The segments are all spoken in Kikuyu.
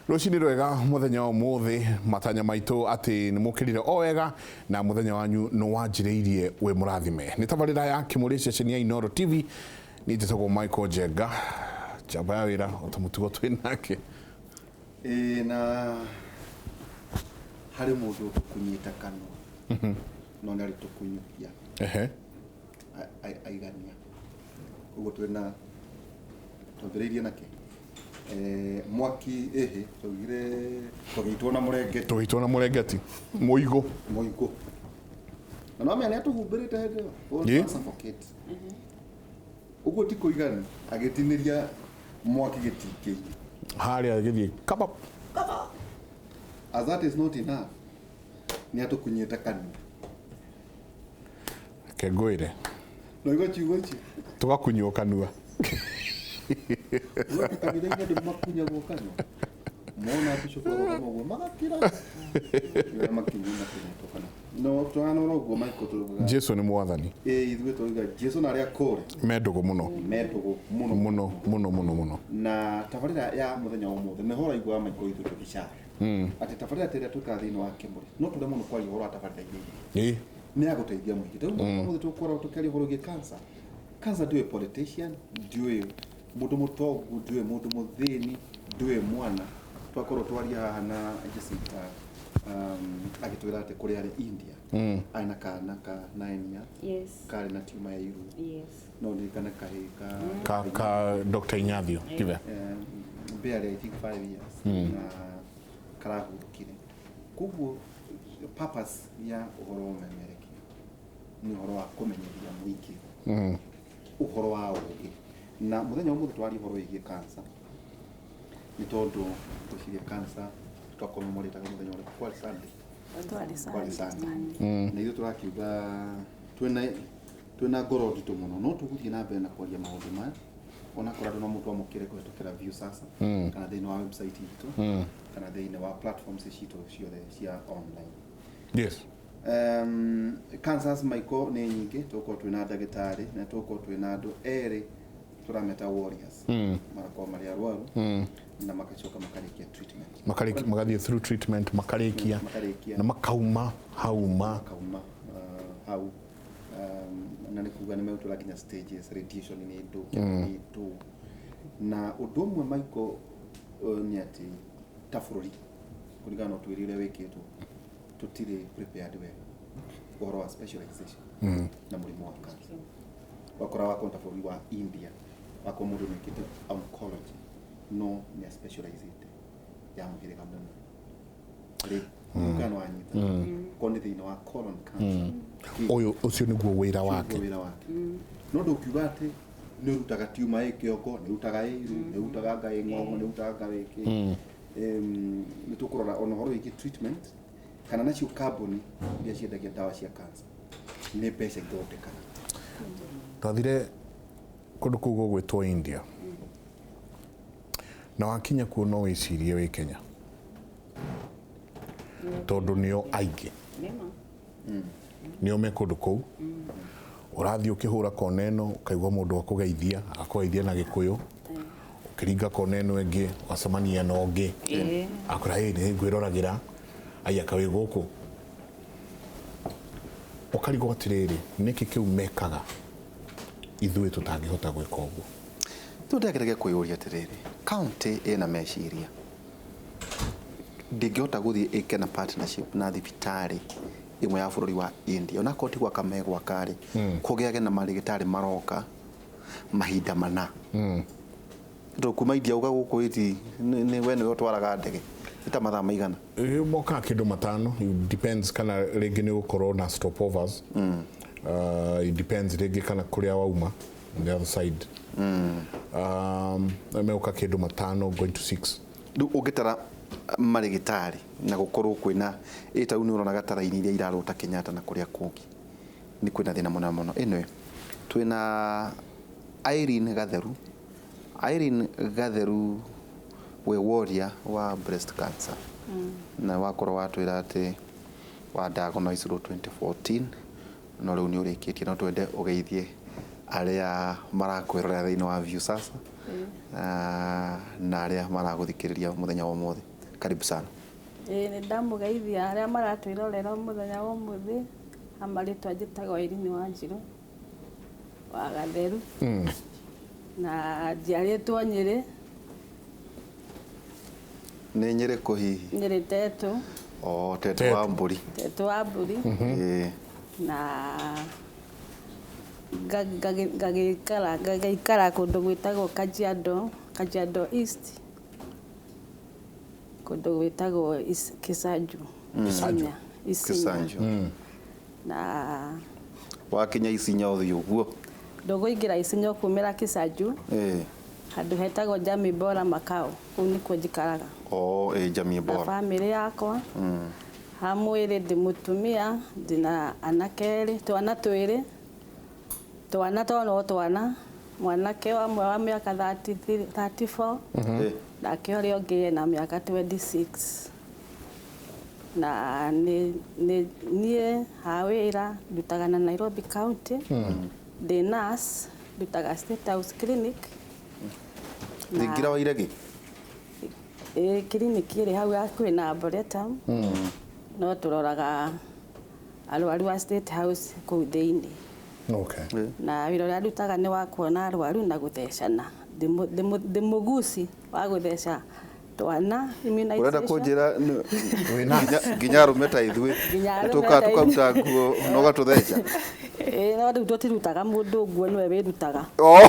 Rũcinĩ rwega mũthenya wa ũmũthĩ, matanya maitũ atĩ nĩ mũkĩrire o wega na mũthenya wanyu nĩ wanjĩrĩirie wĩ mũrathime. Nĩ tabarĩra ya Kĩmũrĩ ceceni ya Inooro TV. Niĩ njĩtagwo Michael Njenga, njamba ya wĩra o ta mũtugo twĩ nake. Ĩĩ, na harĩ mũndũ ũtũkunyĩte kanua no nĩ arĩtũkunyũkia aigania. Ũguo twĩna twambĩrĩirie nake mwaki ĩhĩ twaugire tũgĩitwo na mũrengeti. Tũgĩitwo na mũrengeti mũigũ. Mũigũ. Na no menya nĩ atũhumbĩrĩte hĩndĩ ĩyo. Ĩ. Suffocate. Ũguo ti kũiganu agĩtinĩria mwaki gĩtingĩ-inĩ. Harĩa gĩthiĩ kaba. As that is not enough, nĩ atũkunyĩte kanua. Reke ngwĩre. No igua ciugo icio. Tũgakunywo kanua. Ũgati kanitha-inĩ andũ makunyagwo kanua. Mona bishop arũgama ũguo magakira. Nĩ makinywo makunyĩtwo kanua. No tũranora ũguo Michael tũraugaga. Jesu nĩ mwathani. Ĩĩ ithuĩ tũrauga Jesu na arĩa kũrĩ. Me ndũgũ mũno. Me ndũgũ mũno. Mũno mũno mũno mũno. Na tabarĩra ya mũthenya wa ũmũthĩ nĩho ũraiguaga Michael ithuĩ tũgĩcaya. Atĩ tabarĩra ta ĩrĩa twĩkaga thĩinĩ wa Kĩmũrĩ no tũremwo nĩ kwaria ũhoro wa tabarĩra iria ingĩ. Nĩ ya gũteithia mũingĩ. Tarĩu ũmũthĩ tũgũkorwo tũkĩaria ũhoro wĩgiĩ cancer. Cancer ndĩũĩ politician, ndĩũĩ mũndũ mũtongu, ndĩũĩ mũndũ mũthĩni, ndĩũĩ mwana. Twakorwo twaria haha na Jacinta agĩtwĩra atĩ kũrĩa arĩ India arĩ na kana ka 9 years karĩ na tumor ya iru. No ndirikane kahĩĩ ka Ka Dr. Inyathiũ Kibe. Barely I think 5 years na karahurũkire. Koguo purpose ya ũhoro wa ũmemerekia nĩ ũhoro wa kũmenyeria mũingĩ ũhoro wa ũgĩ. Na mũthenya wa ũmũthĩ twaria ũhoro wĩgiĩ cancer nĩ tondũ ngwĩciria cancer twakomemorĩtaga mũthenya ũrĩkũ? Kwarĩ Sunday. Kwarĩ Kwarĩ Sunday. Na ithuĩ tũrakiuga twĩna ngoro nditũ mũno no tũgũthiĩ na mbere na kwaria maũndũ maya onakorwo andũ no mũtwamũkĩre kũhetũkĩra Viusasa kana thĩinĩ wa website itũ kana thĩinĩ wa platforms citũ ciothe cia online. Cancers Michael nĩ nyingĩ, tũgũkorwo twĩna ndagĩtarĩ na tũgũkorwo twĩna andũ erĩ tũrameta warriors. Marakorwo marĩ arwaru na magacoka makarĩkia treatment. Makarĩkia, magathiĩ through treatment makarĩkia. Makarĩkia. Na makauma hauma. Makauma hau. Na nĩ kuga nĩ megũtwara nginya stages, radiation nĩ ndũ, nĩ ndũ. Na ũndũ ũmwe Michael nĩ atĩ ta bũrũri kũringana na ũtuĩria ũrĩa wĩkĩtwo tũtirĩ prepared wega ũhoro wa specialization na mũrimũ wa cancer. Wakora wakorwo ta bũrũri wa India wakorwo mũndũ nĩekĩte oncology no nĩ specializĩte ya mũhĩrĩga mũna. Rĩ, kana wanyita korwo nĩ thĩinĩ wa colon cancer. Ũyũ ũcio nĩguo wĩra wake. Nĩguo wĩra wake. No ndũkiuga atĩ nĩ ũrutaga tumor ĩ kĩongo, nĩ ũrutaga ĩ iru, nĩ ũrutaga nga ĩ ng'ong'o, nĩ ũrutaga nga ĩ kĩ. Nĩ tũkũrora ona ũhoro wĩgiĩ treatment kana nacio kambuni iria ciendagia ndawa cia cancer nĩ mbeca ithondekaga. Twathire kũndũ kũu gũgwĩtwo India na wakinya kuo no wĩcirie wĩ Kenya tondũ nĩo aingĩ nĩo me kũndũ kũu. Ũrathiĩ ũkĩhũra kona ĩno ũkaigua mũndũ akũgeithia, agakũgeithia na Gĩkũyũ, ũkĩringa kona ĩno ĩngĩ ũgacemania na ũngĩ akwĩra ĩ nĩ ngwĩroragĩra aya kawĩ gũkũ. Ũkarigwo atĩrĩrĩ, nĩkĩ kĩu mekaga ithuĩ tũtangĩhota gwĩka ũguo? Rĩu ndageragia kwĩyũria atĩrĩrĩ, county ĩna meciria ndĩngĩhota gũthiĩ ĩke na partnership na thibitarĩ ĩmwe ya bũrũri wa India onakorwo ti gwaka megwaka rĩ, kũgĩage na marĩgĩtarĩ maroka mahinda mana. Tondũ kuma India ũka gũkũ ĩti nĩ we nĩwe ũtwaraga ndege nĩ ta mathaa maigana? Mokaga kĩndũ matano, it depends kana rĩngĩ nĩ ũgũkorwo na stopovers. It depends rĩngĩ kana kũrĩa wauma on the other side. Megũka kĩndũ matano going to 6. Rĩu ũngĩtara marĩgĩtarĩ na gũkorwo kwĩna ĩ ta rĩu nĩ ũrona gatara-inĩ iria irarũta Kenyatta na kũrĩa kũngĩ nĩ kwĩna thĩna mũnene mũno. Anyway, twĩna Irene Gatheru. Irene Gatheru wĩ warrior wa breast cancer na wakorwo watwĩra atĩ wa diagnosed 2014 no rĩu nĩ ũrĩkĩtie no twende ũgeithie arĩa marakwĩrorera thĩinĩ wa Viusasa na arĩa maragũthikĩrĩria mũthenya wa ũmũthĩ. Karibu sana. Ĩĩ nĩ ndamũgeithia arĩa maratwĩrorera mũthenya wa ũmũthĩ. Amarĩtwa njĩtagwo Irene Wanjirũ wa Gatheru. Na njiarĩtwo Nyĩrĩ. Nĩ Nyĩrĩ kũ hihi? Nyĩrĩ Tetũ. Oh, Tetũ wa mbũri. Tetũ wa mbũri. Ĩĩ. Na ngagĩikara kũndũ gwĩtagwo Kajiado, Kajiado East, kũndũ gwĩtagwo Kisanju. Kisanju. Isinya. Kisanju. Na wakinya Isinya ũthiĩ ũguo? Ndũgũingĩra Isinya ũkumĩra Kisanju. Ĩĩ. Handũ hetagwo Jamii Bora Makao, kũu nĩkuo njikaraga. Oh, ĩĩ, Jamii Bora. Na bamĩrĩ yakwa. Ha mwĩrĩ ndĩ mũtumia, ndĩna anake erĩ, twana twĩrĩ. Twana to no twana, mwanake wamwe wa mĩaka 34, nake ũrĩa ũngĩ ena mĩaka 26. Na niĩ ha wĩra ndutaga na Nairobi County. Ndĩ nurse, ndutaga State House Clinic. Thingira wa Iregi? Ĩĩ, clinic ĩrĩ hau hakuhĩ na Arboretum. No tũroraga arwaru a State House kũu thĩinĩ. Okay. Na wĩra ũrĩa ndutaga nĩ wa kuona arwaru na gũthecana. Ndĩ mũguci wa gũtheca twana immunization. Ũrenda kũnjĩra nginya arũme ta ithuĩ Nginya arũme tũkaga ta ithuĩ. tũkaruta nguo na ũgatũtheca? Ĩĩ, no rĩu tũtirutaga mũndũ nguo, nĩwe wĩrutaga. Oh.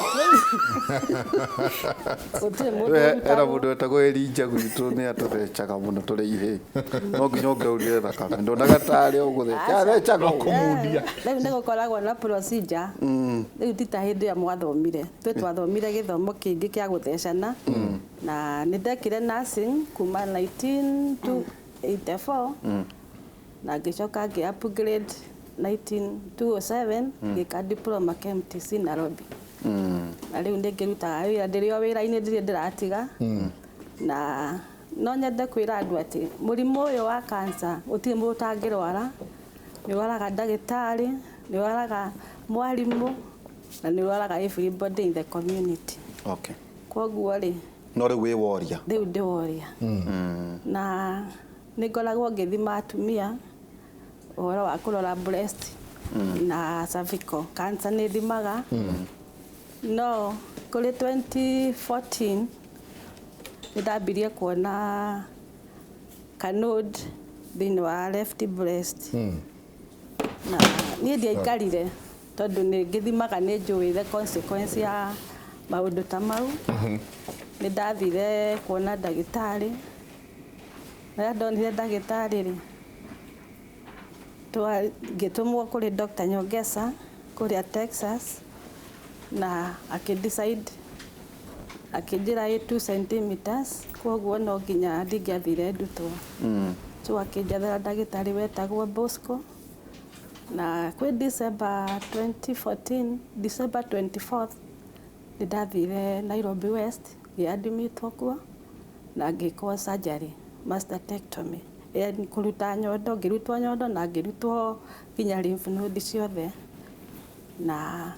Gũtirĩ mũndũ Hena ũrutagwo. mũndũ wetagwo Elijah gwitũ nĩ atũthecaga mũno tũrĩ ihĩĩ. No nginya ũngĩraurire thakame. Ndonaga tarĩ o gũtheca. Athecaga ũguo. Kũmundia. Rĩu nĩ gũkoragwo na procedure. Rĩu ti ta hĩndĩ ĩrĩa mwathomire. Twĩ twathomire gĩthomo kĩngĩ kĩa gũthecana. Na nĩ ndekire nursing kuma 1984. Na ngĩcoka ngĩ upgrade 1907, ngĩka diploma KMTC Nairobi. Na rĩu nĩ ngĩrutaga wĩra, ndĩrĩ o wĩra-inĩ, ndirĩ ndĩratiga. Na no nyende kwĩra andũ atĩ mũrimũ ũyũ wa cancer gũtirĩ mũndũ ũtangĩrwara. Nĩ ũrwaraga ndagĩtarĩ, nĩ ũrwaraga mwarimũ, na nĩ ũrwaraga everybody in the community. Okay. Kwoguo rĩ, No rĩu wĩ woria. Rĩu ndĩ woria. Na nĩ ngoragwo ngĩthima atumia ũhoro wa kũrora breast na cervical cancer nĩ thimaga. No kũrĩ 2014 nĩ ndambirie kuona kanode thĩinĩ wa left breast. Na niĩ ndiaikarire tondũ nĩ ngĩthimaga nĩ njũĩ the consequence ya maũndũ ta mau. Nĩ ndathire kuona ndagĩtarĩ. Rĩrĩa ndonire ndagĩtarĩ rĩ, ngĩtũmwo kũrĩ Dr. Nyongesa kũrĩa Texas, na akĩ-decide akĩnjĩra ĩ 2 centimeters, koguo no nginya ndingĩathire ndutwo. So akĩnjethera ndagĩtarĩ wetagwo Bosco, na kwĩ December 2014, December 24th, nĩ ndathire Nairobi West, ngĩ-admitwo kuo na ngĩkwo surgery, mastectomy. Yaani kũruta nyondo, ngĩrutwo nyondo na ngĩrutwo nginya lymph node ciothe. Na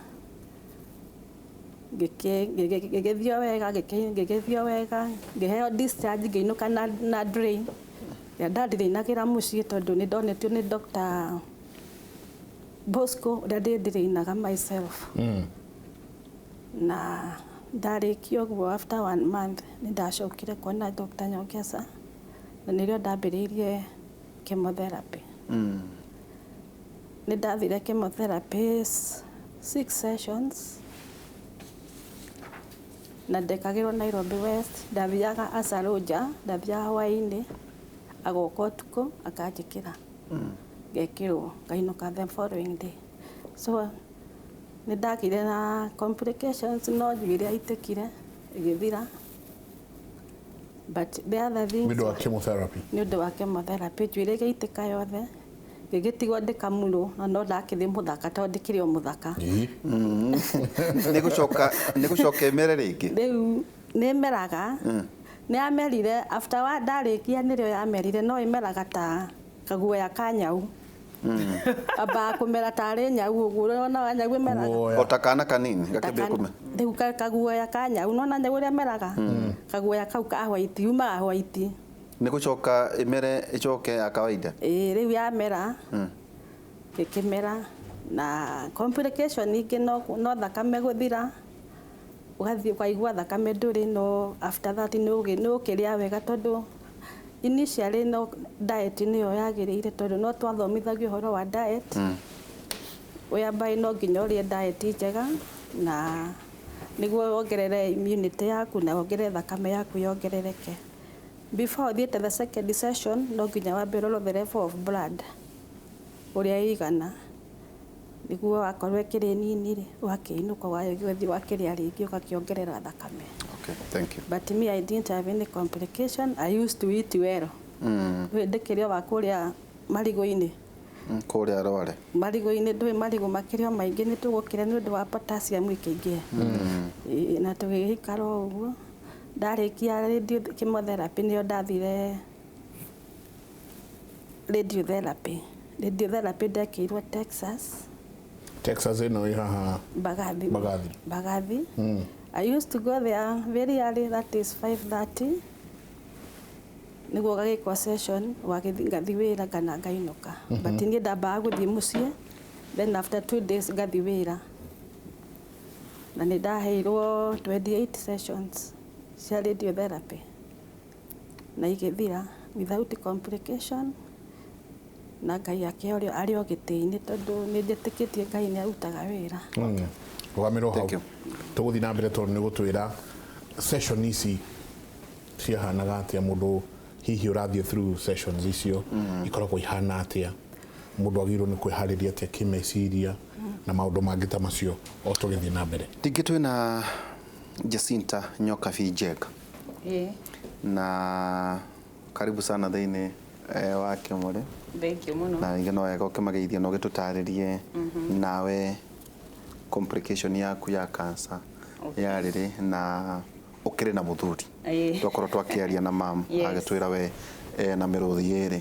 ngĩgĩthio wega, ngĩgĩthio wega, ngĩheo discharge, ngĩinũka na drain. Rĩrĩa ndandirĩinagĩra mũciĩ tondũ nĩ ndonetio nĩ Dr. Bosco ũrĩa ndĩndĩrĩinaga myself. Na ndarĩkia ũguo after 1 month nĩ ndacokire kuona Dr. Nyongesa na nĩrĩo ndambĩrĩirie chemotherapy. Nĩ ndathire chemotherapy 6 sessions na ndekagĩrwo Nairobi West. Ndathiaga Asaroja, ndathiaga hwaĩ-inĩ, agoka ũtukũ akanjĩkĩra. Ngekĩrwo, ngainũka the following day. So nĩ ndagĩire na complications no njuĩrĩ yaitĩkire ĩgĩthira. But the other things Nĩ ũndũ wa chemotherapy. Nĩ ũndũ wa chemotherapy, njuĩrĩ ĩgĩitĩka yothe. Ngĩgĩtigwo ndĩkamurwo, na no ndakĩrĩ mũthaka tondũ ndĩkĩrĩ o mũthaka. Nĩ gũcoka ĩmere rĩngĩ? Rĩu nĩ ĩmeraga. Nĩ yamerire, after wa ndarĩkia nĩrĩo yamerire, no ĩmeraga ta kaguoya ka nyau. Ambaga kũmera tarĩ nyau ũguo, ũrona nyau ĩmeraga. Guoya. O ta kana kanini, gakĩambia kũmera. Rĩu kaguoya ka nyau, nona nyau ũrĩa ĩmeraga? Kaguoya kau ka white, yumaga white. Nĩ gũcoka ĩmere ĩcoke ya kawaida. Ĩĩ, rĩu yamera gĩkĩmera na complication ingĩ no thakame gũthira, ũgathiĩ ũkaigua thakame ndũrĩ, no after that nĩ ũkĩrĩa wega tondũ initially no diet nĩyo yagĩrĩire tondũ no twathomithagio ũhoro wa diet, whereby no nginya ũrĩe diet njega na nĩguo wongerere immunity yaku na wongerere thakame yaku yongerereke. Before ũthiĩte the second session no nginya wambe ũrorwo the level of blood ũrĩa ĩigana, nĩguo akorwo ĩkĩrĩ nini rĩ, ũgakĩinũka ũgagĩthiĩ ũgakĩrĩa rĩngĩ ũgakĩongerera thakame. Okay, thank you. But me, I didn't have any complication. I used to eat well. Ndĩkĩrĩ o wa kũrĩa marigũ-inĩ. Kũrĩa Rware. Marigũ-inĩ ndũĩ marigũ makĩrĩ o maingĩ nĩ tũgũkĩra nĩ ũndũ wa potassium ĩkĩingĩha. Na tũgĩgĩikara o ũguo. Ndarĩkia radio chemotherapy nĩyo ndathire radiotherapy. Radiotherapy ndekĩirwo Texas. Texas ĩno ĩ haha? Mbagathi. Mbagathi. Mbagathi. I used to go there very early, that is 5:30. Nĩguo gagĩkwo session, wagĩthiĩ ngathiĩ wĩra kana ngainũka. But niĩ ndambaga gũthiĩ mũciĩ, then after 2 days ngathiĩ wĩra. Na nĩ ndaheirwo 28 sessions cia radiotherapy. Na igĩthira without complication. Na Ngai akĩorio arĩ o gĩtĩ-inĩ tondũ nĩ njĩtĩkĩtie Ngai nĩ arutaga wĩra. Rũgamĩrwo hau. Thank you. Tũgũthiĩ na mbere tondũ nĩ gũtwĩra session ici ciahanaga atĩa, mũndũ hihi ũrathiĩ through sessions icio ikoragwo ihana atĩa, mũndũ agĩrĩirwo nĩ kwĩharĩria atĩa kĩmeciria na maũndũ mangĩ ta macio o tũgĩthiĩ na mbere. Rĩngĩ twĩna Jacinta Nyokabi Njenga. Ĩĩ. Na karibu sana thĩinĩ wa Kĩmũrĩ. Thank you mũno. Na rĩngĩ no wega ũkĩmageithia na ũgĩtũtarĩrie nawe complication yaku ya cancer yarĩ rĩ na ũkĩrĩ na mũthuri. Twakorwo twakĩaria na mam, agĩtwĩra we na mĩrũthi ĩrĩ,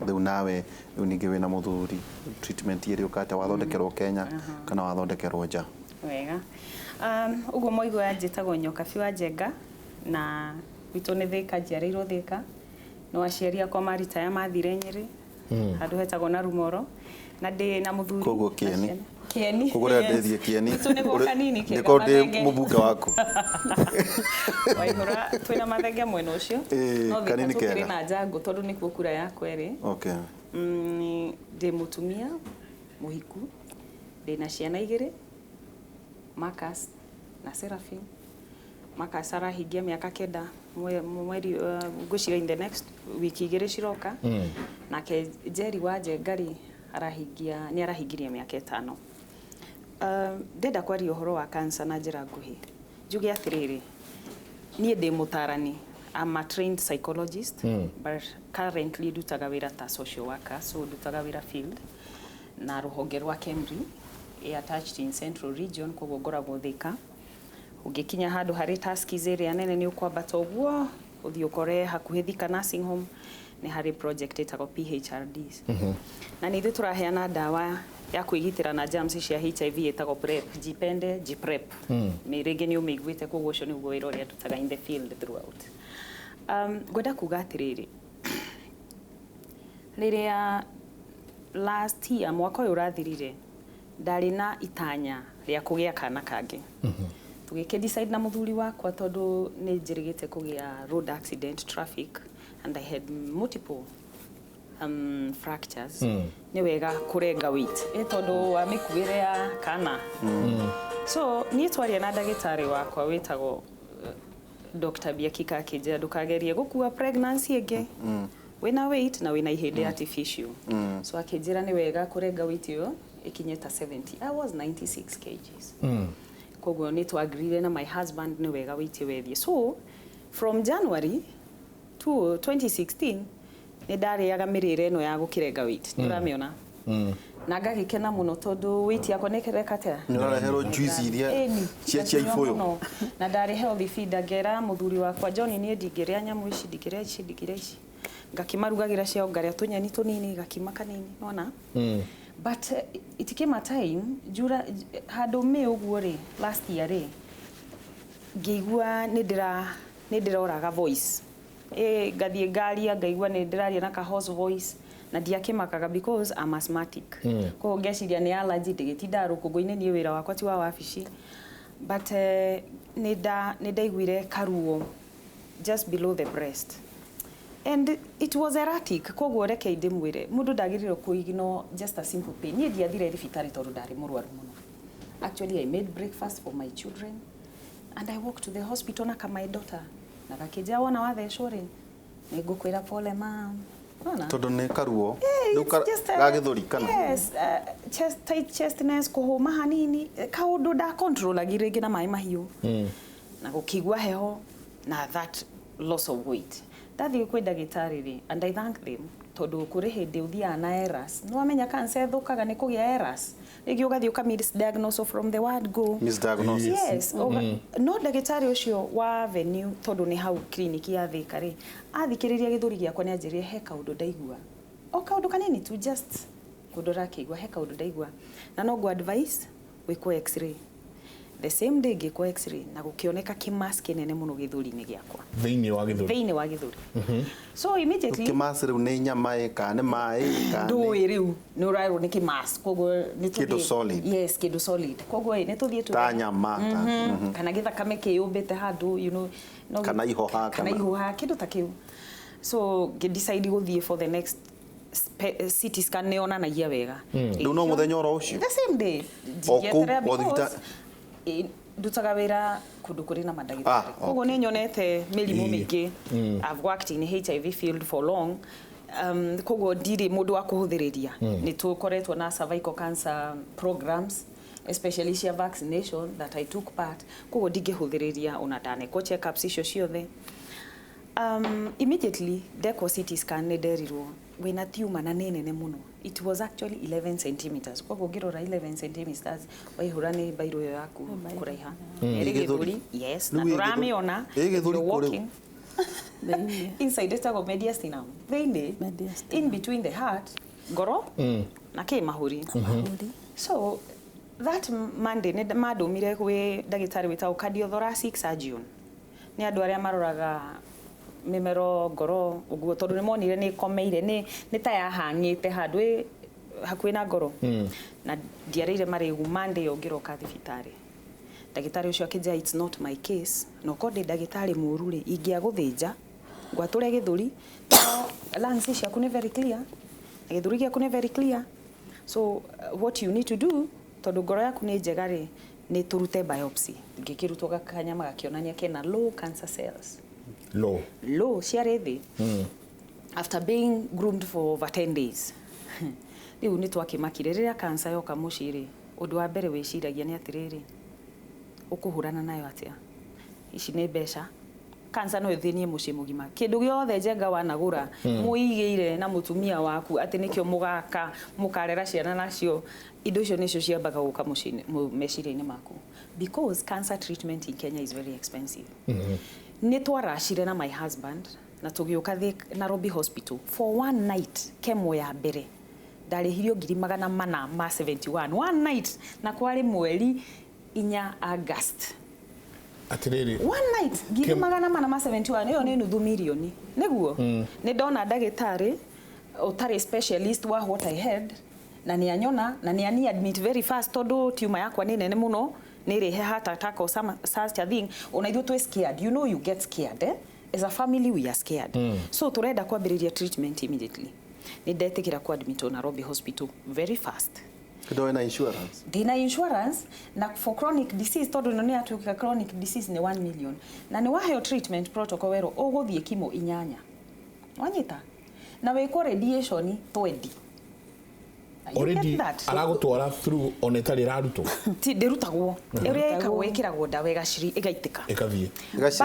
rĩu nawe rĩu ningĩ wĩna mũthuri, treatment ĩrĩ ũkate wathondekerwo Kenya kana wathondekerwo nja? Wega. Ũguo mwaigua, njĩtagwo Nyokabi wa Njenga na gwitũ nĩ Thĩka, njiarĩirwo Thĩka. No aciari akwa maritaya mathire Nyĩrĩ, handũ hetagwo na Rumoro, na ndĩ na mũthuri. Koguo na Kĩeni. ciana. Kĩeni. Koguo rĩrĩa ndĩthiĩ Kĩeni, Gwitũ nĩ kanini kega. ndĩkorwo ndĩ Mathenge. mũmbunge waku. Waihũra twĩna mathenge mwena ũcio. Ĩĩ, no Thĩka kanini tũkĩrĩ kega. na njangũ tondũ nĩkuo kura yakwa ĩrĩ. Ndĩ mũtumia mũhiku, ndĩ na ciana igĩrĩ, Marcus na Seraphine. Marcus arahingia mĩaka 9 mweri, ngwĩciria in the next wiki 2 ciroka. Nake Jerry wa Njenga rĩ, arahingia nĩ arahingirie mĩaka 5. Ndenda kwaria ũhoro wa cancer na njĩra nguhĩ. Njuge atĩrĩrĩ, niĩ ndĩ mũtarani. I'm a trained psychologist, but currently ndutaga wĩra ta social worker, so ndutaga wĩra field na rũhonge rwa KEMRI ĩ attached in Central Region, koguo ngoragwo Thĩka. Ũngĩkinya handũ harĩ Tuskys ĩrĩa nene, nĩ ũkwambata ũguo ũthiĩ ũkore hakuhĩ Thika Nursing Home nĩ harĩ project ĩtagwo PHRDs, na nĩ ithuĩ tũraheana ndawa ya kwĩgitĩra na germs cia HIV ĩtagwo PrEP, jipende jiprep. Nĩ rĩngĩ nĩ ũmĩiguĩte, koguo ũcio nĩguo wĩra ũrĩa ndutaga in the field throughout. Ngwenda kuga atĩrĩrĩ, rĩrĩa last year, mwaka ũyũ ũrathirire, ndarĩ na itanya rĩa kũgĩa kana kangĩ. Tũgĩkĩ decide na mũthuri wakwa tondũ nĩ njĩrĩgĩte kũgĩa road accident, traffic, and I had multiple fractures, nĩ wega kũrenga weight tondũ wa mĩkuĩre ya kana. So niĩ twaria na ndagĩtarĩ wakwa wĩtagwo Dr. Biakika, akĩnjĩra ndũkagerie gũkua pregnancy ĩngĩ wĩna weight na wĩna ihĩndĩ artificial. So akĩnjĩra nĩ wega kũrenga weight ĩyo ĩkinye ta 70. I was 96 kgs. Koguo nĩ twagreire na my husband nĩ wega weight ĩyo ĩthiĩ. So from January to 2016 nĩ ndarĩaga mĩrĩre ĩno ya gũkĩrenga weight, nĩ ũramĩona, na ngagĩkena mũno tondũ weight yakwa nĩ ĩkĩreka atĩa? Nĩ ũrareherwo juice iria Ĩni, cia ngakĩnyua ibũyũ. Mũno. Na ndarĩ healthy feeder, ngera mũthuri wakwa John, niĩ ndingĩrĩa nyamũ ici, ndingĩrĩa ici, ndingĩrĩa ici. Ngakĩmarugagĩra ciao, ngarĩa tũnyeni tũnini, gakima kanini, nona. But it came a time njura handũ May ũguo rĩ, last year rĩ, ngĩigua nĩ ndĩroraga voice. Ngathiĩ ngaria ngaigua nĩ ndĩraria na ka hoarse voice na ndiakĩmakaga because I'm asthmatic. Koguo ngeciria nĩ allergy, ndĩgĩtindaga rũkũngũ-inĩ, niĩ wĩra wakwa ti wa wabici, but nĩ ndaiguire karuo just below the breast and it was erratic. Koguo reke ndĩmwĩre, mũndũ ndagĩrĩirwo kũ ignore just a simple pain. Niĩ ndiathire thibitarĩ tondũ ndarĩ mũrwaru mũno. Actually, I made breakfast for my children and I walked to the hospital na my daughter na gakĩnjĩra, "Wona wathecwo rĩ, nĩ ngũkwĩra pole, mam." Wona? Tondũ nĩ karuo Yeah, rĩu it's just ga gĩthũri kana? Yes, chest, tight chestness, kũhũma hanini, kaũndũ nda controlagi rĩngĩ na maĩ mahiũ na gũkĩigua heho na that loss of weight. Ndathiĩ kwĩ ndagĩtarĩ rĩ, and I thank them, tondũ kũrĩ hĩndĩ ũthiaga na errors. Nĩ wamenya cancer ĩthũkaga nĩ kũgĩa errors, rĩngĩ ũgathiĩ ũka misdiagnose from the word go. Misdiagnosis. Yes, no ndagĩtarĩ ũcio wa Avenue, tondũ nĩ hau clinic ya Thĩka rĩ, athikĩrĩria gĩthũri gĩakwa, nĩ anjĩrire he kaũndũ ndaigua, o kaũndũ kanini tu, just kũndũ ũrakĩigua he kaũndũ ndaigua, na no ngũ advice wĩkwo X-ray. The same day ngĩkwo X-ray na gũkĩoneka kĩmass kĩnene mũno gĩthũri-inĩ gĩakwa. Thĩinĩ wa gĩthũri? Thĩinĩ wa gĩthũri. So immediately Kĩmass rĩu nĩ nyama ĩ kana nĩ maĩ kana nĩ Ndũĩ rĩu nĩ ũrerwo nĩ kĩmass, koguo nĩ Kĩndũ solid. Yes, kĩndũ solid. Koguo ĩ nĩ tũthiĩ Ta nyama ta Kana gĩthakame kĩyũmbĩte handũ no Kana ihũha, kana ihũha, kĩndũ ta kĩu. So ngĩ-decide gũthiĩ for the next CT scan, nĩ yonanagia wega. Rĩu no mũthenya oro ũcio? The same day. O kũu, Ndingĩeterera o because ndutaga wĩra kũndũ kũrĩ na mandagĩtarĩ, koguo nĩ nyonete mĩrimũ mĩingĩ. I've worked in HIV field for long, koguo ndirĩ mũndũ wa kũhũthĩrĩria. Nĩ tũkoretwo na cervical cancer programs, especially cia vaccination that I took part, koguo ndingĩhũthĩrĩria ona ndanekwo check-ups icio ciothe. Immediately ndekwo CT scan, nĩ nderirwo wĩna tumor na nĩ nene mũno. It was actually 11 centimeters. Koguo ũngĩrora 11 centimeters, waihũra nĩ mbairũ ĩyo yaku kũraiha. Ĩrĩ Ĩ gĩthũri? gĩthũri, yes, na Rĩu ĩ gĩthũri? ndũramĩona. Ĩ gĩthũri You're kũ rĩu? walking Thĩinĩ. Inside, ĩtagwo mediastinum, thĩinĩ. Mediastinum. In between the heart, ngoro na kĩ mahũri. Mahũri. So that Monday nĩ mandũmire gwĩ ndagĩtarĩ wĩtagwo cardiothoracic surgeon. Nĩ andũ arĩa maroraga mĩmero, ngoro ũguo, tondũ nĩ monire nĩ ĩkomeire, nĩ ta yahang'ĩte handũ ĩ hakuhĩ na ngoro. Na ndiarĩire marĩgu. Monday ĩyo ngĩroka thibitarĩ, ndagĩtarĩ ũcio akĩnjĩra, "It's not my case, na okorwo ndĩ ndagĩtarĩ mũru rĩ, ingĩagũthĩnja ngwatũre gĩthũri, no lungs ciaku nĩ very clear na gĩthũri gĩaku nĩ very clear. So what you need to do, tondũ ngoro yaku nĩ njega rĩ, nĩ tũrute biopsy." Ngĩkĩrutwo gakanyama, gakĩonania kena low cancer cells. Low? Low, ciarĩ thĩ after being groomed for over 10 days. Rĩu nĩ twakĩmakire. Rĩrĩa cancer yoka mũciĩ rĩ, ũndũ wa mbere wĩciragia nĩ atĩrĩrĩ, ũkũhũrana nayo atĩa? Ici nĩ mbeca. Cancer no ĩthĩnie mũciĩ mũgima. Kĩndũ gĩothe njenga wanagũra mũigĩire na mũtumia waku atĩ nĩkĩo mũgaka mũkarera ciana nacio, indo icio nĩcio ciambaga gũka mũciĩ meciria-inĩ maku, because cancer treatment in Kenya is very expensive. Nĩ twaracire na my husband na tũgĩũka Nairobi Hospital for one night. Chemo ya mbere ndarĩhirio 471,000, one night, na kwarĩ mweri 4 August. Atĩrĩrĩ. One night, ngiri 471, ĩyo nĩ nuthu mirioni. Nĩguo nĩ ndona ndagĩtarĩ ũtarĩ specialist wa what I had, na nĩ anyona na nĩ ani admit very fast, tondũ tumor yakwa nĩ nene mũno, nĩ ĩrĩhe heart attack or some such a thing. Ona ithuĩ twĩ scared, you know, you get scared, eh? As a family we are scared. So turenda kwambĩrĩria treatment immediately. Nĩ ndetĩkĩra ku admit Nairobi Hospital very fast. Ndå na insurance? Ndina insurance, na for chronic disease, tondũ ĩno nĩ yatuĩka chronic disease, nĩ 1 million, na nĩ waheo treatment protocol, werwo ũgũthiĩ kimo inyanya, wanyita, na wĩkwo radiation 20. You Already get that? Aragũtwara through ona ĩtarĩ ĩrarutwo? Ti ndĩrutagwo. Ĩrĩa ĩkagwo, ĩkĩragwo ndawa ĩgaciri ĩgaitĩka. Ĩkathiĩ.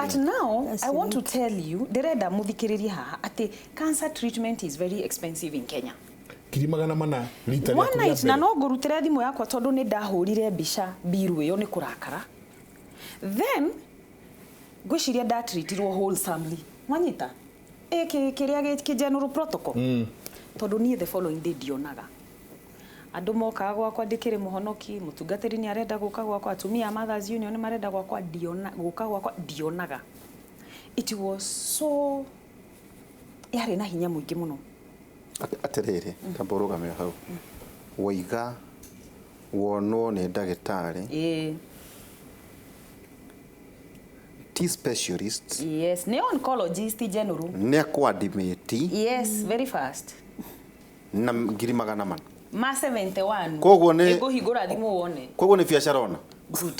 But now I want to tell you, ndĩrenda mũthikĩrĩrie haha atĩ cancer treatment is very expensive in Kenya. 400,000 rita One rĩaku rĩa night. Na mbere. no ngũrutĩre thimũ yakwa, tondũ nĩ ndahũrire mbica mbiru ĩyo nĩ kũrakara. Then ngwĩciria ndatreatirwo wholesomely, mwanyita ĩ kĩrĩa kĩ general protocol, tondũ niĩ the following day ndionaga andũ mokaga gwakwa, ndĩkĩrĩ mũhonoki, mũtungatĩri nĩ arenda gũka gwakwa, atumia a Mothers Union nĩ marenda gwakwa, ndiona gũka gwakwa, ndionaga. It was so Yarĩ na hinya mũingĩ mũno. Atĩrĩrĩ, tamba ũrũgame hau. Waiga wonwo nĩ ndagĩtarĩ. Ĩĩ. Ti specialist. Yes, nĩ oncologist general. Nĩ akwadimĩti. Yes, very fast. Na 400,000. Ma 71. Koguo nĩ ngũhingũra thimũ wone. Koguo nĩ biacara ona. Good.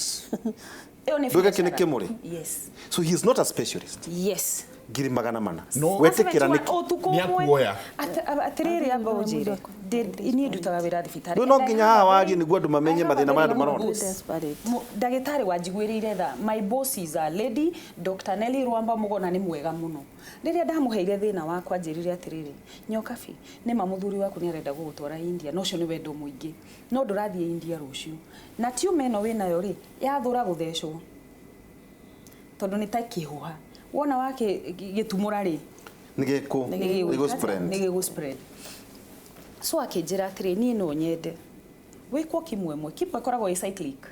Ĩyo nĩ Nduĩke kĩ nĩ biacara. kĩmũrĩ? Yes. So he is not a specialist. Yes. 400,000. No. Wetĩkĩra nĩkĩ? Ũtukũ Nĩ ũmwe. akuoya. Atĩrĩrĩ, amba ũnjĩre. Niĩ ndutaga wĩra thibitarĩ. Rĩu no nginya haha warie nĩguo andũ mamenye mathĩna marĩa andũ marona. Desperate. Ndagĩtarĩ wanjiguĩrĩire tha. My boss is a lady, Dr. Nelly Rwamba Mũgona, nĩ mwega mũno. Rĩrĩa ndamũheire thĩna wakwa, anjĩrire atĩrĩrĩ, Nyokabi, nĩma mũthuri waku nĩ arenda gũgũtwara India, na ũcio nĩ wendo mũingĩ, no ndũrathiĩ India rũciũ, na tiuma ĩno wĩnayo rĩ, yathũra gũthecwo, tondũ nĩ ta kĩhũha wona wake gĩtumũra rĩ, Nĩ gĩkũ nĩ spread. nĩ gĩgũ spread. So akĩnjĩra atĩrĩ, niĩ no nyende wĩkwo chemo ĩmwe. Chemo ĩkoragwo ĩ cyclic,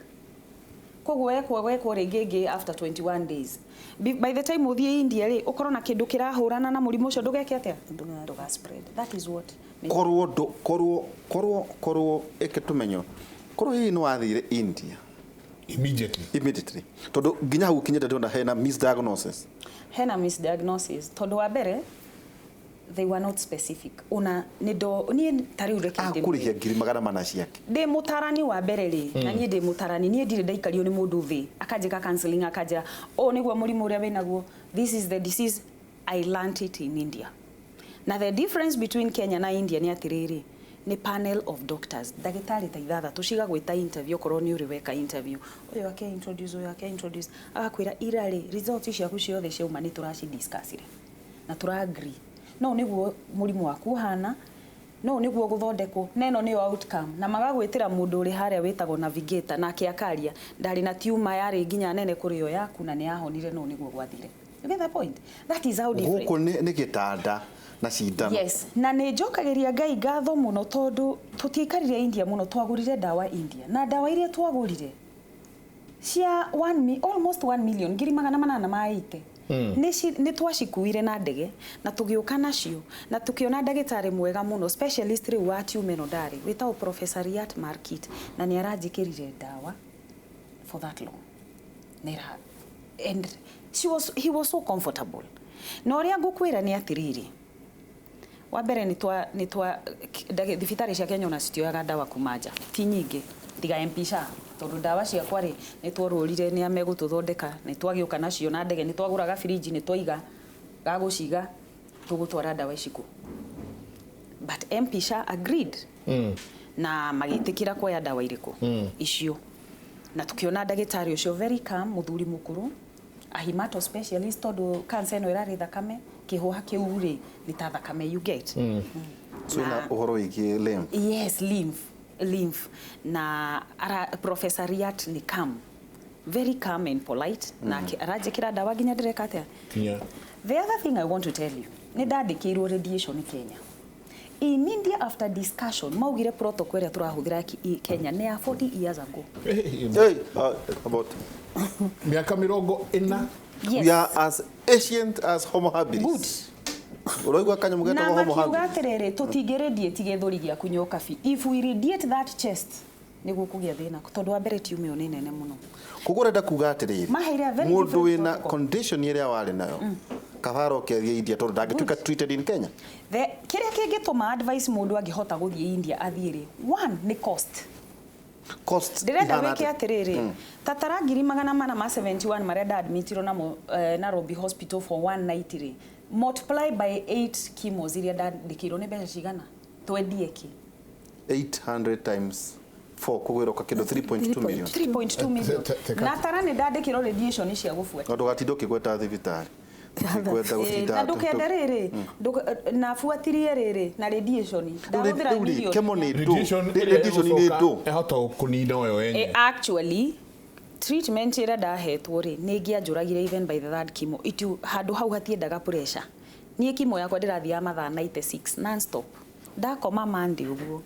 koguo wekwo rĩngĩ ĩngĩ after 21 days. By the time ũthiĩ India rĩ, ũkorwo na kĩndũ kĩrahũrana na mũrimũ ũcio, ndũgeke atĩa, ndũga spread. That is what Korwo ndũ korwo korwo korwo ĩke tũmenyo, korwo hihi nĩ wathire India immediately. Immediately, tondũ nginya hau ũkinyĩte ndĩrona hena misdiagnosis. Hena misdiagnosis, tondũ wa mbere they were not specific. Ona nĩ ndo niĩ ta rĩu reke ndĩmwĩre. Akũrĩhia 400,000 ciake. Ndĩ mũtarani wa mbere rĩ, na niĩ ndĩ mũtarani, niĩ ndirĩ ndaikario nĩ mũndũ thĩ akanjĩka counseling, akanjĩra ũũ nĩguo mũrimũ ũrĩa wĩnaguo, this is the disease. I learnt it in India. Na the difference between Kenya na India nĩ atĩrĩrĩ, nĩ panel of doctors, ndagĩtarĩ ta ithathatũ cigagwĩta interview. Okorwo nĩ ũrĩ weka interview, ũyũ ake introduce, ũyũ ake introduce, agakwĩra ira rĩ, results ciaku ciothe ciauma nĩ tũracidiscussire na tũra agree no nĩguo mũrimũ waku ũhana, no nĩguo gũthondekwo, na ĩno nĩyo outcome. Na magagwĩtĩra mũndũ ũrĩ harĩa wĩtagwo navigator, nake akaria ndarĩ na tiuma yarĩ nginya nene kũrĩ yo yaku na nĩ yahonire, no nĩguo gwathire. You get the point? That is how different. Gũkũ nĩ gĩtanda na cindano. Yes, na nĩ njokagĩria Ngai ngatho mũno, tondũ tũtiaikarire India mũno. Twagũrire ndawa India, na ndawa iria twagũrire cia almost 1 million, 880,000, nĩ twacikuire na ndege na tũgĩũka nacio, na tũkĩona ndagĩtarĩ mwega mũno, specialist rĩu wa tumor ĩno ndarĩ, wĩtagwo Professor Riyad Markit, na nĩ aranjĩkĩrire ndawa for that long. Nera, and he was so comfortable. Na ũrĩa ngũkwĩra nĩ atĩrĩrĩ, wa mbere nĩ twa thibitarĩ cia Kenya ona citioyaga ndawa kuma nja, ti nyingĩ, tiga MP SHA, tondũ ndawa ciakwa rĩ, nĩ twarũrire nĩ amegũtũthondeka, nĩ twagĩũka nacio na ndege, nĩ twagũraga firinji, nĩ twaiga gagũciga tũgũtwara ndawa ici kũ. But MP SHA agreed na magĩtĩkĩra kuoya ndawa irĩkũ icio, na tukiona ndagĩtarĩ ũcio very calm, mũthuri mũkũrũ, a hemato specialist, tondũ cancer ĩno ĩrarĩ thakame, kĩhũha kĩu rĩ, nĩ ta thakame, you get? So ina ũhoro wĩgiĩ lymph. Yes, lymph. Na Professor Riyad ni calm, very calm and polite, na aranjĩkĩra ndawa nginya ndĩreka atĩa. Kinya. The other thing I want to tell you, nĩ ndandĩkĩirwo radiation Kenya. In India, after discussion, maugire protocol ĩrĩa tũrahũthĩra Kenya nĩ ya 40 years ago. Hey, about Mĩaka 40. Yes. We are as ancient as Homo habilis. Good. Ũraigua kanyamũ Na getagwo Homo makiuga habilis. atĩrĩrĩ, tũtingĩradiate gĩthũri gĩaku, Nyokabi. If we radiate that chest, nĩguo kũgĩa thĩna, tondũ wa mbere tiuma ĩyo nĩ nene mũno. Koguo ũrenda kuga atĩrĩrĩ, Maheire a very mũndũ different wĩna protocol. condition ĩrĩa warĩ nayo, kabara oke athiĩ India, tondũ ndangĩtuĩka treated in Kenya. Kĩrĩa kĩngĩtũma advice mũndũ angĩhota gũthiĩ India athiĩ rĩ, one nĩ cost. Cost Ndĩrenda ihana wĩke atĩa? atĩrĩrĩ, tatara 471,000 marĩa ndaadmitirwo namo Nairobi Hospital for one night rĩ, multiply by 8 chemos iria ndandĩkĩirwo, nĩ mbeca cigana? Twendie kĩ? 800 times 4 kũgwĩra kĩndũ 3.2 million. 3.2 million. Na tara nĩ ndandĩkĩrwo radiation cia gũbuata. Na ndũgatinda ũkĩgweta thibitarĩ. Tũtikwenda gũtinda Na ndũkende rĩrĩ, na buatirie rĩrĩ na radiation ndahũthĩra Rĩu rĩ, million. chemo nĩ ndũ. Radiation ĩrĩa Radiation nĩ ĩgũcoka ndũ. ĩhota kũnina ũyũ yenyewe. Actually, treatment ĩrĩa ndahetwo rĩ, nĩ ingĩanjũragire even by the third chemo. Itu handũ hau hatiendaga pressure. Niĩ chemo yakwa ndĩrathiaga mathaa 96 non stop. Ndakoma Monday ũguo,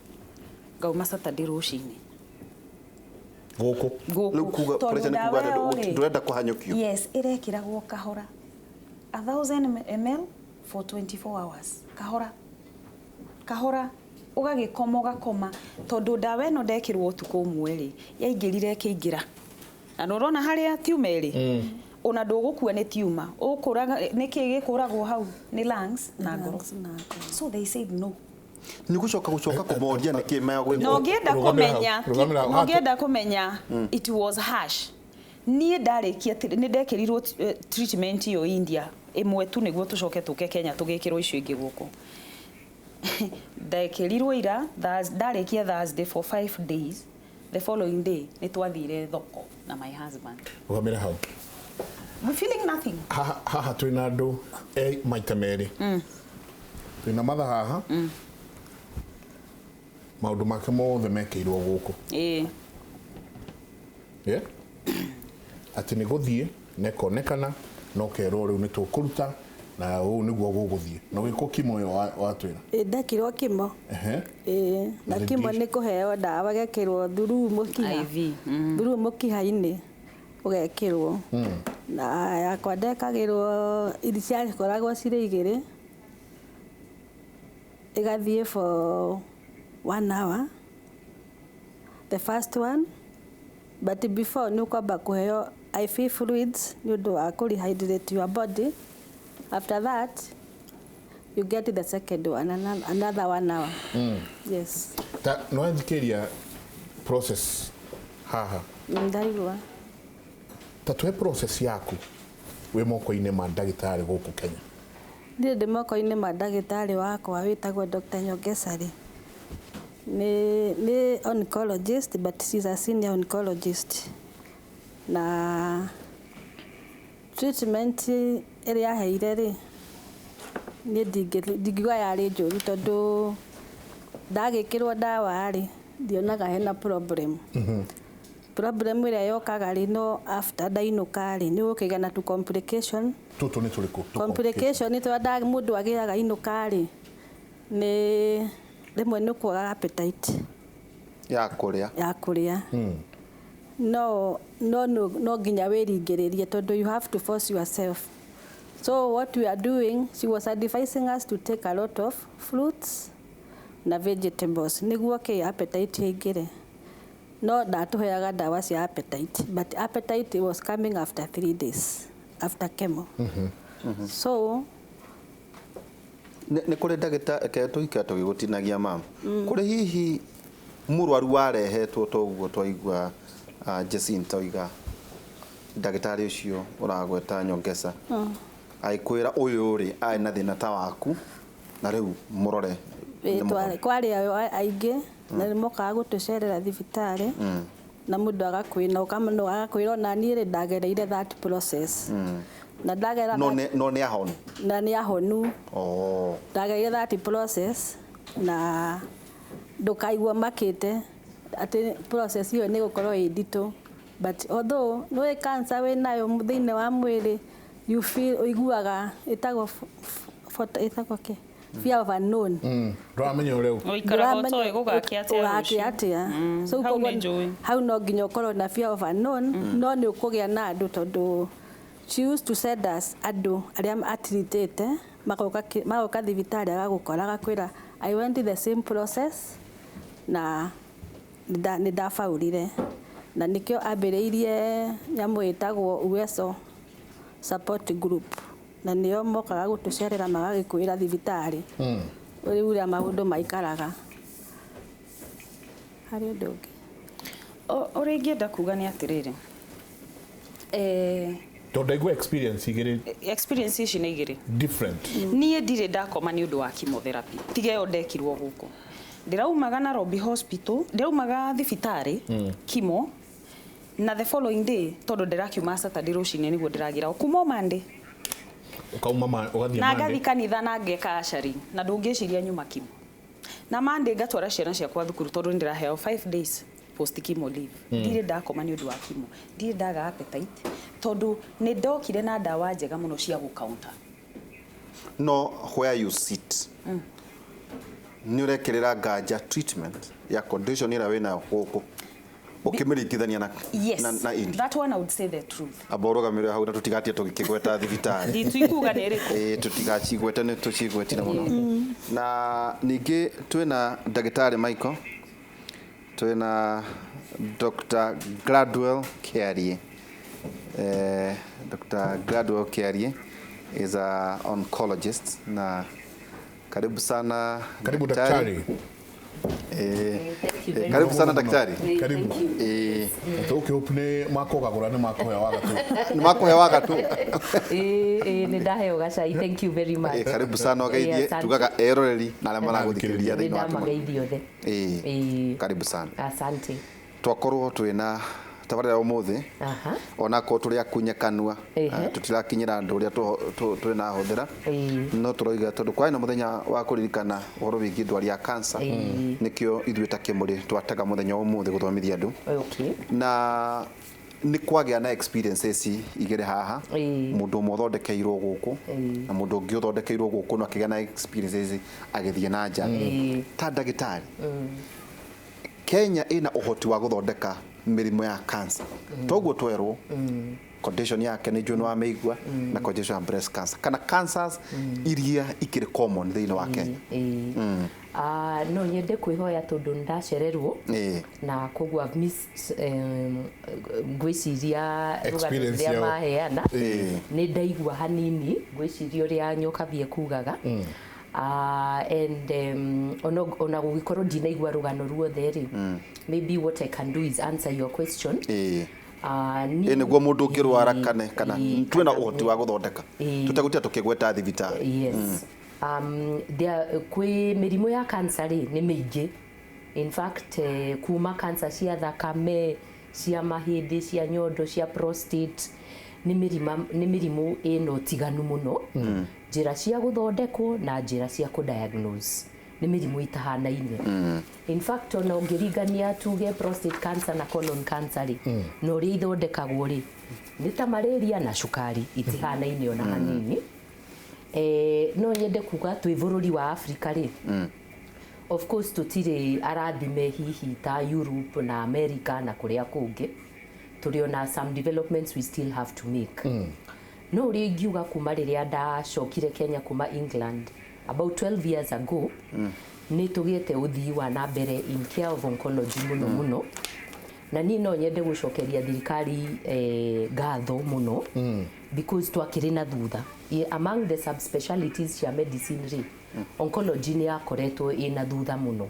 ngauma Saturday rũcinĩ. Gũkũ. Gũkũ. Rĩu kuga Tondũ pressure nĩ ndawa kuga atĩ ĩyo rĩ, ndũrenda kũhanyũkio. Yes, ĩrekĩragwo kahora, 1000 ml. For 24 hours, kahora kahora, ũgagĩkoma, ũgakoma, tondũ ndawa ĩno ndekĩrwo ũtukũ ũmwe rĩ, yaingĩrire, ĩkĩingĩra na nĩ ũrona harĩa tiuma ĩrĩ, ona ndũgũkua nĩ tiuma ũkũraga. Nĩkĩ gĩkũragwo hau? Nĩ lungs na ngoro. Lungs na ngoro. So they said no. Nĩ gũcoka kũmoria nĩkĩ Na ũngĩenda Rũgamĩra hau, kũmenya, rũgamĩra hau. na ũngĩenda kũmenya, it was harsh. Niĩ ndarĩkia, nĩ ndekĩrirwo treatment ĩyo India ĩmwe tu nĩguo tũcoke tũke Kenya tũgĩkĩrwo icio ingĩ gũkũ. Ndekĩrirwo ira, ndarĩkia Thursday for 5 days. The following day nĩ twathire thoko na my husband. Rũgamĩra hau. We feeling nothing. Haha twĩna andũ e maita merĩ. Twĩna matha haha, maũndũ make mothe mekĩirwo gũkũ. Ĩĩ. Yeah? Atĩ nĩ gũthiĩ na ĩkonekana na ũkerwo rĩu nĩ tũkũruta na ũũ nĩguo gũgũthiĩ na wĩkwo chemo ĩyo watwĩra. Ĩ, ndekirwo chemo. Ĩĩ, na Na chemo radiation. nĩ kũheo ndawa, gekĩrwo through mũkiha. IV. Through mũkiha-inĩ ũgekĩrwo. Na yakwa ndekagĩrwo iria ciakoragwo cirĩ igĩrĩ, ĩgathiĩ for one hour the first one, but before nĩ ũkwamba kũheo IV fluids nĩ ũndũ wa kũ rehydrate your body. After that you get the second one, another one hour. Yes. Ta nĩwanjikĩria process haha. Ndaigua. Ta tũhe process yaku wĩ moko-inĩ ma ndagĩtarĩ gũkũ Kenya. Niĩ ndĩ moko-inĩ ma ndagĩtarĩ wakwa wĩtagwo Dr. Nyongesari. Nĩ oncologist, but she's a senior oncologist. Na treatment ĩrĩa aheire rĩ, niĩ ndingiuga yarĩ njũru, tondũ ndagĩkĩrwo ndawa rĩ, ndionaga hena problem. Problem ĩrĩa yokaga rĩ, no after ndainũka rĩ, nĩ gũkĩgĩa na tu complication. Tũtũ nĩ tũrĩkũ? Complication nĩ tũrĩa mũndũ agĩaga inũka rĩ, nĩ rĩmwe nĩ kwaga appetite. Ya kũrĩa. Ya kũrĩa. No nginya wĩringĩrĩrie, tondũ you have to force yourself. So what we are doing, she was advising us to take a lot of fruits na vegetables nĩguo kĩ appetite ĩingĩre. No ndatũheaga ndawa cia appetite, but appetite was coming after 3 days after chemo. So Nĩ kũrĩ ndagĩta ke tũikara tũgĩgũtinagia mama, kũrĩ hihi mũrwaru warehetwo toguo twaigua Jacinta oiga, ndagĩtarĩ ũcio ũragweta Nyongesa agĩkwĩra ũyũ rĩ arĩ na thĩna ta waku na rĩu mũrore Ĩ, nĩ mũhonu? Kwarĩ ayo aingĩ na nĩ mokaga gũtũcerera thibitarĩ, na mũndũ agakwĩra agakwĩra ona niĩ rĩ, ndagereire that process na ndagera No nĩ ahonu? Na nĩ ahonu. Oh. Ndagereire that process na ndũkaigua makĩte atĩ process ĩyo nĩ gũkorwo ĩ nditũ, but although nĩ cancer wĩ nayo thĩinĩ wa mwĩrĩ, you feel, ũiguaga ĩtagwo ĩtagwo kĩ, fear of unknown. Ndũramenya ũrĩa Ũikaraga ũtoĩ gũgakĩa atĩa ũgakĩa rũciũ. atĩa. So Hau koguo nĩ njũĩ. Hau no nginya ũkorwo na fear of unknown, no nĩ ũkũgĩa na andũ, tondũ she used to send us andũ arĩa atiritĩte magoka thibitarĩ, agagũkora, agakwĩra, "I went the same process na nĩ ndabaũrire." Na nĩkĩo ambĩrĩirie nyamũ ĩtagwo Uweso Support Group, na nĩo mokaga gũtũcerera, magagĩkwĩra thibitarĩ rĩu ũrĩa maũndũ maikaraga. Harĩ ũndũ ũngĩ? Ũrĩa ingĩenda kuga nĩ atĩrĩrĩ, Tondũ ndaigua experience igĩrĩ. Experience ici nĩ igĩrĩ Different. Niĩ ndirĩ ndakoma nĩ ũndũ wa chemotherapy, tiga ĩyo ndekirwo gũkũ. Ndĩraumaga Nairobi Hospital, ndĩraumaga thibitarĩ chemo, na the following day, tondũ ndĩrakiuma Saturday rũcinĩ nĩguo ndĩragĩra kuma o Monday. Ũkauma ũgathiĩ Na Monday. ngathi kanitha na ngeka ushering, na ndũngĩciria nyuma chemo na Monday ngatwara ciana ciakwa thukuru, tondũ nĩ ndĩraheo 5 days post chemo leave. Ndirĩ ndakoma nĩ ũndũ wa chemo, ndirĩ ndaga appetite, tondũ nĩ ndokire na ndawa njega mũno cia gũ counter. No where you sit, nĩ ũrekĩrĩra nganja treatment ya condition ĩrĩa wĩnayo gũkũ? Ũkĩmĩringithania na, Yes, na India. that one I would say the truth. Amba ũrũgamĩrĩre hau na tũtigatie tũgĩkĩgweta thibitarĩ. Ndituikuga nĩ ĩrĩkũ. Ĩĩ, tũtigacigwete, nĩ tũcigwetire mũno. Na ningĩ twĩna ndagĩtarĩ Michael, twĩna Dr. Gladwell Kiarie. Dr. Gladwell Kiarie is a oncologist, na karibu sana. Karibu daktari. Thank you very Karibu sana daktari. Karibu. Tũkĩhope nĩ makũgagũra, nĩ makũhe wagatũ. Nĩ makũhe wagatũ. Ĩĩ, nĩ ndaheo gacai, thank you very much. Karibu sana, ũgeithie Asante. tugaga eroreri na arĩa maragũthikĩrĩria Nĩ thĩinĩ wa Kĩmũrĩ. ndamageithia othe. Karibu sana. Asante. Twakorwo twĩna tabarĩra ũmũthĩ, onakorwo tũrĩ akunye kanua, tũtirakinyĩra andũ ũrĩa twĩna hũthĩra, no tũroiga tondũ kwarĩ na mũthenya wa kũririkana ũhoro wĩgiĩ ndwari ya cancer, nĩkĩo ithuĩ ta Kĩmũrĩ twatega mũthenya wa ũmũthĩ gũthomithia andũ. Na nĩ kwagĩa na experiences igĩrĩ haha, mũndũ ũmwe ũthondekeirwo gũkũ na mũndũ ũngĩ ũthondekeirwo gũkũ no akĩgĩa na experiences agĩthiĩ na nja. Ta ndagĩtarĩ, Kenya ĩna ũhoti wa gũthondeka mĩrimũ ya cancer toguo twerwo condition yake nĩ njũĩ nĩ wamĩigua, na condition ya breast cancer kana cancers iria ikĩrĩ common thĩinĩ wa Kenya? Ĩĩ. No nyende kwĩhoya tondũ nĩ ndacererwo na koguo I've missed, ngwĩciria rũgano Experience rũrĩa yao. maheana. Nĩ ndaigua hanini, ngwĩciria ũrĩa Nyokabi ekugaga. And ona gũgĩkorwo ndinaigua rũgano ruothe rĩ, maybe what I can do is answer your question. Ĩ nĩguo mũndũ ũngĩrwara kane kana twĩna ũhoti wa gũthondeka tũtegũtinda tũkĩgweta thibitarĩ? Yes. There, kwĩ mĩrimũ ya cancer rĩ, nĩ mĩingĩ. In fact, kuma cancer cia thakame, cia mahĩndĩ, cia nyondo, cia prostate, nĩ mĩrimũ ĩna ũtiganu mũno, njĩra cia gũthondekwo na njĩra cia kũdiagnose, nĩ mĩrimũ ĩtahanaine. In fact, ona ũngĩringania tuge prostate cancer na colon cancer rĩ, na ũrĩa ithondekagwo rĩ, nĩ ta malaria na cukari, itihanaine ona hanini. No nyende kuga twĩ bũrũri wa Africa rĩ, of course tũtirĩ arathime hihi ta Europe na America na kũrĩa kũngĩ, tũrĩ ona some developments we still have to make. No ũrĩa ingiuga, kuma rĩrĩa ndacokire Kenya kuma England about 12 years ago, nĩ tũgĩte ũthii wa na mbere in care of oncology mũno mũno, na niĩ no nyende gũcokeria thirikari ngatho mũno, because twakĩrĩ na thutha. Among the subspecialties cia medicine rĩ, oncology nĩ yakoretwo ĩna thutha mũno.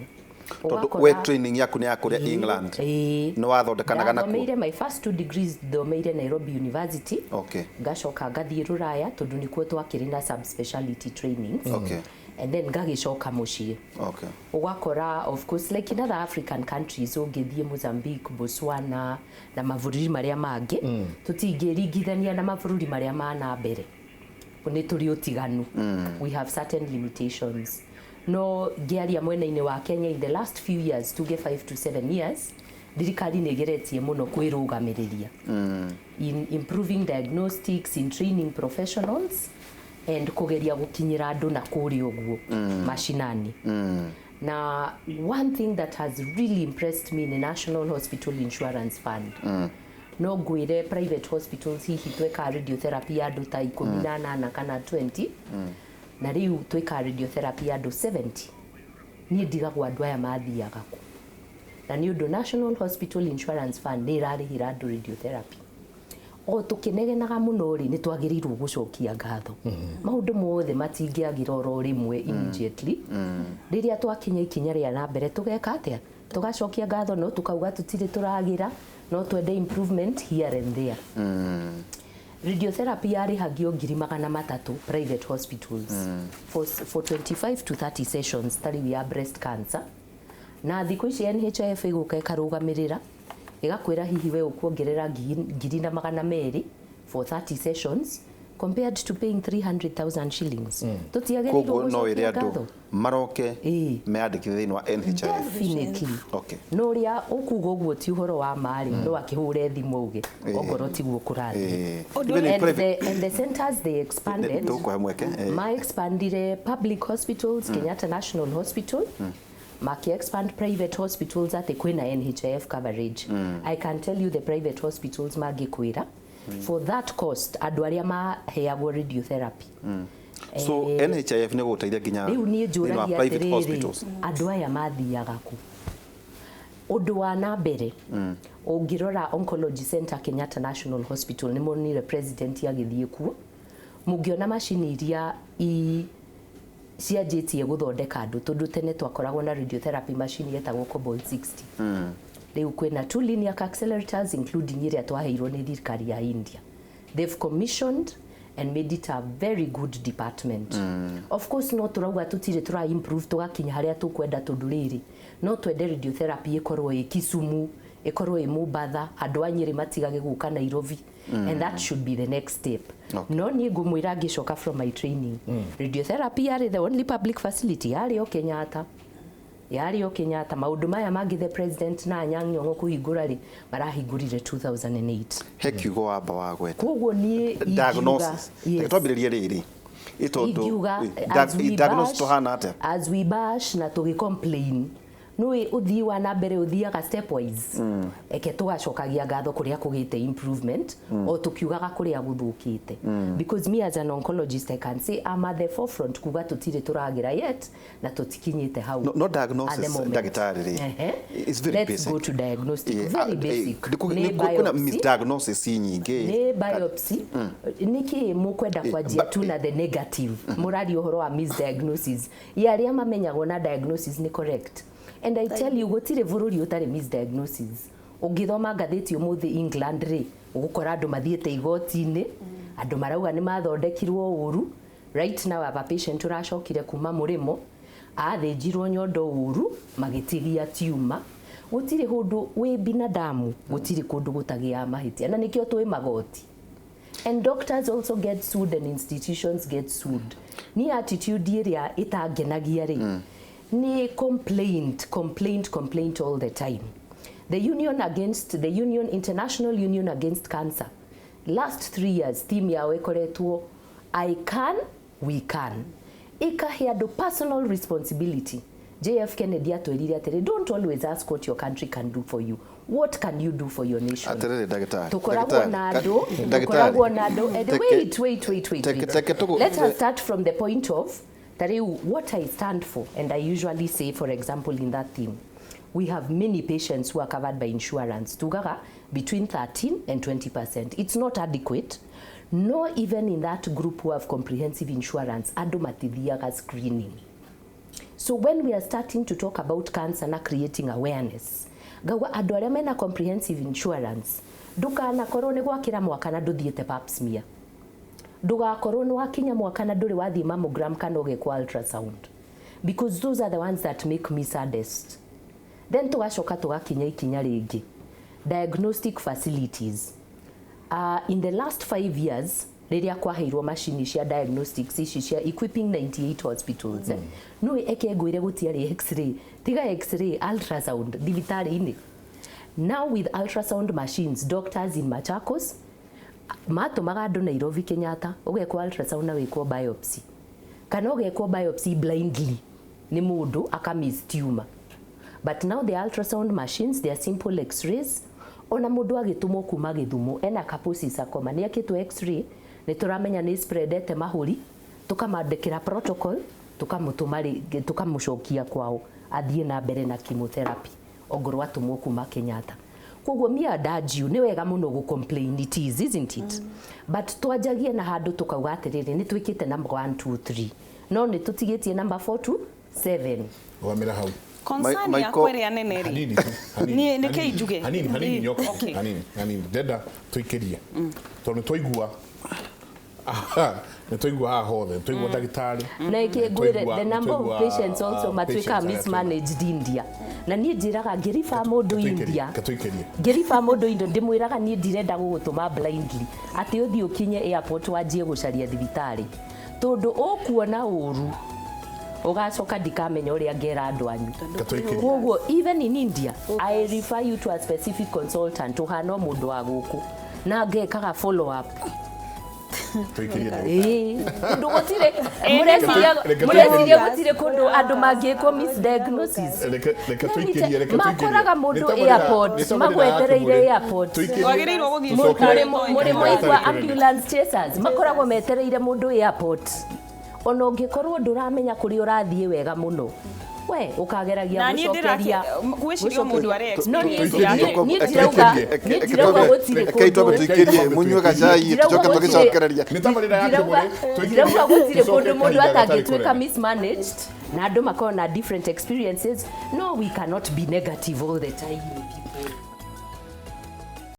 Tondũ we training yaku nĩ ya kũrĩa England, nĩ wathondekanaga nakuo? Ndathomeire my first two degrees, thomeire Nairobi University. Ngacoka ngathiĩ rũraya tondũ nĩkuo twakĩrĩ na subspeciality trainings. And then ngagĩcoka mũciĩ. Ũgakora, of course, like in other African countries, ũngĩthiĩ Mozambique, Botswana na mabũrũri marĩa mangĩ, tũtingĩringithania na mabũrũri marĩa ma na mbere, nĩ tũrĩ ũtiganu. We have certain limitations. No ngĩaria mwena-inĩ wa Kenya, in the last few years, tuge 5 to 7 years, thirikari nĩ ĩgeretie mũno kwĩrũgamĩrĩria in improving diagnostics, in training professionals and kũgeria gũkinyĩra andũ na kũrĩa ũguo mashinani. Na one thing that has really impressed me nĩ National Hospital Insurance Fund. No ngwĩre private hospitals hihi twĩkaga radiotherapy ya andũ ta 18 kana 20, na rĩu twĩkaga radiotherapy ya andũ 70. Niĩ ndigagwo andũ aya mathiaga kũ? Na nĩ ũndũ National Hospital Insurance Fund nĩ ĩrarĩhĩra andũ radiotherapy. O tũkĩnegenaga mũno rĩ, nĩ twagĩrĩirwo gũcokia ngatho. Maũndũ mothe matingĩagĩra oro rĩmwe immediately. Rĩrĩa twakinya ikinya rĩa na mbere, tũgeka atĩa? Tũgacokia ngatho, no tũkauga tũtirĩ tũragĩra, no twende improvement here and there. Radiotherapy yarĩhagio 300,000 private hospitals for 25 to 30 sessions, ta rĩu ya breast cancer. Na thikũ ici NHIF ĩgũka ĩkarũgamĩrĩra, ĩgakwĩra hihi we ũkuongerera 1,200 for 30 sessions compared to paying 300,000 shillings. Tũtiagĩrĩirwo Koguo no ĩre gũcokia andũ ngatho? Maroke meyandĩkithie thĩinĩ wa NHIF? Definitely. No ũrĩa ũkuga ũguo ti ũhoro wa marĩ, no akĩhũre thimũ uge ongorwo tiguo kũrathiĩ. Even in And private the centers they expanded, Tũkũhe mweke. Ma expandire public hospitals, Kenyatta National Hospital. Maki expand private hospitals atĩ kwĩna NHIF coverage. I can tell you the private hospitals mangĩkwĩra for that cost andũ arĩa maheagwo radiotherapy. So NHIF nĩ gũteithia nginya Rĩu niĩ thĩinĩ wa njũragia private atĩrĩrĩ, hospitals. Andũ aya mathiaga kũ? Ũndũ wa na mbere, ũngĩrora Oncology Center Kenyatta National Hospital, nĩ monire president agĩthiĩ kuo. Mũngĩona macini iria cianjĩtie gũthondeka andũ, tondũ tene twakoragwo na radiotherapy machine yetagwo Cobalt 60. Rĩu kwĩna two linear accelerators, including ĩrĩa twaheirwo nĩ thirikari ya India. They've commissioned and made it a very good department. Of course no tũrauga tũtirĩ tũra improve tũgakinya harĩa tũkwenda, tondũ rĩrĩ no twende radiotherapy ĩkorwo ĩ Kisumu, ĩkorwo ĩ Mombatha, andũ a Nyĩrĩ matigage gũka Nairobi, and that should be the next step. No niĩ ngũmwĩra, ngĩcoka from my training, radiotherapy yarĩ the only public facility yarĩ o Kenyatta, yarĩ o Kenyatta. Maũndũ maya mangĩ the president na Anyang' Nyong'o kũhingũra rĩ, marahingũrire 2008. He kiugo wamba wagweta. Koguo niĩ ingiuga Diagnosis. Yes. Reke twambĩrĩrie rĩrĩ ĩ, Ingiuga tondũ as we diagnosis bash, tũhana atĩa? As we bash na tũgĩ complain, nĩũĩ ũthii wa na mbere ũthiaga stepwise. Eke tũgacokagia ngatho kũrĩa kũgĩte improvement, o tũkiugaga kũrĩa gũthũkĩte, because me as an oncologist, I can say I'm at the forefront kuga tũtirĩ tũragĩra yet na tũtikinyĩte hau No, no at the diagnosis, moment. ndagĩtarĩ rĩ, it's very Let's basic. go to diagnostic. Very basic. Nĩ Nĩ kwĩna biopsy. misdiagnosis nyingĩ. Nĩ biopsy. Nĩkĩ mũkwenda kwanjia tu na the negative? Mũraria ũhoro wa misdiagnosis ya arĩa mamenyagwo na diagnosis nĩ correct, and I tell you, gũtirĩ bũrũri ũtarĩ misdiagnosis. Ũngĩthoma ngathĩti ũmũthĩ, England rĩ, ũgũkora andũ mathiĩte igoti-inĩ, andũ marauga nĩ mathondekirwo ũru. Right now I have a patient ũracokire kuma mũrĩmo, athĩnjirwo nyondo ũru, magĩtigia tumor. Gũtirĩ ũndũ wĩ binadamu, gũtirĩ kũndũ gũtagĩaga mahĩtia, na nĩkĩo twĩ magoti, and doctors also get sued and institutions get sued. Ni attitude ĩrĩa ĩtangenagia rĩ, nĩ complaint, complaint, complaint all the time. The union against the union, International Union Against Cancer, last 3 years theme yao ĩkoretwo "I can, we can". Ĩkahe andũ personal responsibility. JF Kennedy atwĩrire atĩrĩ, "Don't always ask what your country can do for you. What can you do for your nation?" Atĩrĩrĩ ndagĩtarĩ. Tukoragwo na andũ, tukoragwo na andũ and wait, wait, wait, wait, wait. Let us start from the point of ta rĩu what I stand for, and I usually say, for example, in that theme, we have many patients who are covered by insurance, tugaga between 13 and 20%. It's not adequate. No, even in that group who have comprehensive insurance, andũ matithiaga screening. So when we are starting to talk about cancer na creating awareness, ngauga andũ arĩa mena comprehensive insurance, ndũkanakorwo nĩ gwakĩra mwaka na ndũthiĩte pap smear, ndũgakorwo nĩ wakinya mwaka na ndũrĩ wathiĩ mammogram kana ũgekwo ultrasound, because those are the ones that make me saddest. Then tũgacoka tũgakinya ikinya rĩngĩ, diagnostic facilities. In the last 5 years, rĩrĩa kwaheirwo macini cia diagnostics ici cia equipping 98 hospitals, nĩũĩ eke ngwĩre, gũtiarĩ x-ray, tiga x-ray, ultrasound thibitarĩ-inĩ. Now with ultrasound machines, doctors in Machakos matũmaga andũ Nairobi Kenyatta ũgekwo ultrasound na wĩkwo biopsy, kana ũgekwo biopsy blindly nĩ mũndũ akamiss tumor. But now the ultrasound machines, they are simple x-rays. Ona mũndũ agĩtũmwo kuma Gĩthumo ena Kaposi sarcoma, nĩ ekĩtwo x-ray, nĩ tũramenya nĩ spreadete mahũri, tũkamandĩkĩra protocol, tũkamũtũma rĩngĩ, tũkamũcokia kwao athiĩ na mbere na chemotherapy ongorwo atũmwo kuma Kenyatta. Koguo mi adanjiu nĩ wega mũno gũ complain, it is, isn't it? But twanjagie na handũ tũkauga atĩrĩrĩ, nĩ twĩkĩte number 1 2 3, no nĩ tũtigĩtie number 4 to 7. Rũgamĩra hau. Concern yakwa ĩrĩa nene rĩ, Hanini tu, hanini, Niĩ nĩkĩ hanini, njuge? Hanini hanini. Nyoka. Okay. Hanini hanini, ndenda tũikĩrie tondũ nĩ twaigua haha hothe, nĩ twaigua ndagĩtarĩ. Na ĩkĩngwĩre, the number of nĩtwaigua, patients also matuĩkaga patients arĩa mismanaged India, na niĩ njĩraga ngĩriba mũndũ India, Katũikĩrie. Ngĩriba mũndũ India, ndĩmwĩraga niĩ ndirenda gũgũtũma blindly atĩ ũthiĩ ũkinye airport wanjie gũcaria thibitarĩ, tondũ ũkuona ũru ũgacoka ndikamenya ũrĩa ngera andũ anyu. Katũikĩrie. Koguo even in India, I refer you to a specific consultant ũhana o mũndũ wa gũkũ na ngekaga follow up. Tũikĩrie ndagĩtarĩ. Ĩĩ, kũndũ gũtirĩ, mũreciria Reke mũreciria tũikĩrie. Gũtirĩ kũndũ andũ mangĩkwo misdiagnosis. Reke Let me tũikĩrie, reke tũikĩrie. Makoraga mũndũ Nĩ tabarĩra- airport, nĩ tabarĩra ya magwetereire Kĩmũrĩ. airport. Tũikĩrie. Wagĩrĩirwo gũthiĩ Tũcoke- thibitarĩ Mũrĩ Kahinda mwaigua gatarĩ kũnene. ambulance chasers makoragwo metereire mũndũ airport, ona ũngĩkorwo ndũramenya kũrĩa ũrathiĩ wega mũno, we ũkageragia Na niĩ gũcokeria. Ngwĩciria o mũndũ arĩ No niĩ experience yake. niĩ ndirauga gũtirĩ Rekei twambe kũndũ tũikĩrie, mũnyue gacai, Ndirauga tũcoke tũgĩcokereria. Nĩ tabarĩra ya Kĩmũrĩ. Tũikĩrie, Ndirauga gũtirĩ tũcoke kũndũ mũndũ kahinda gatarĩ atangĩtuĩka kũnene. mismanaged na andũ makorwo na different experiences. No, we cannot be negative all the time, people.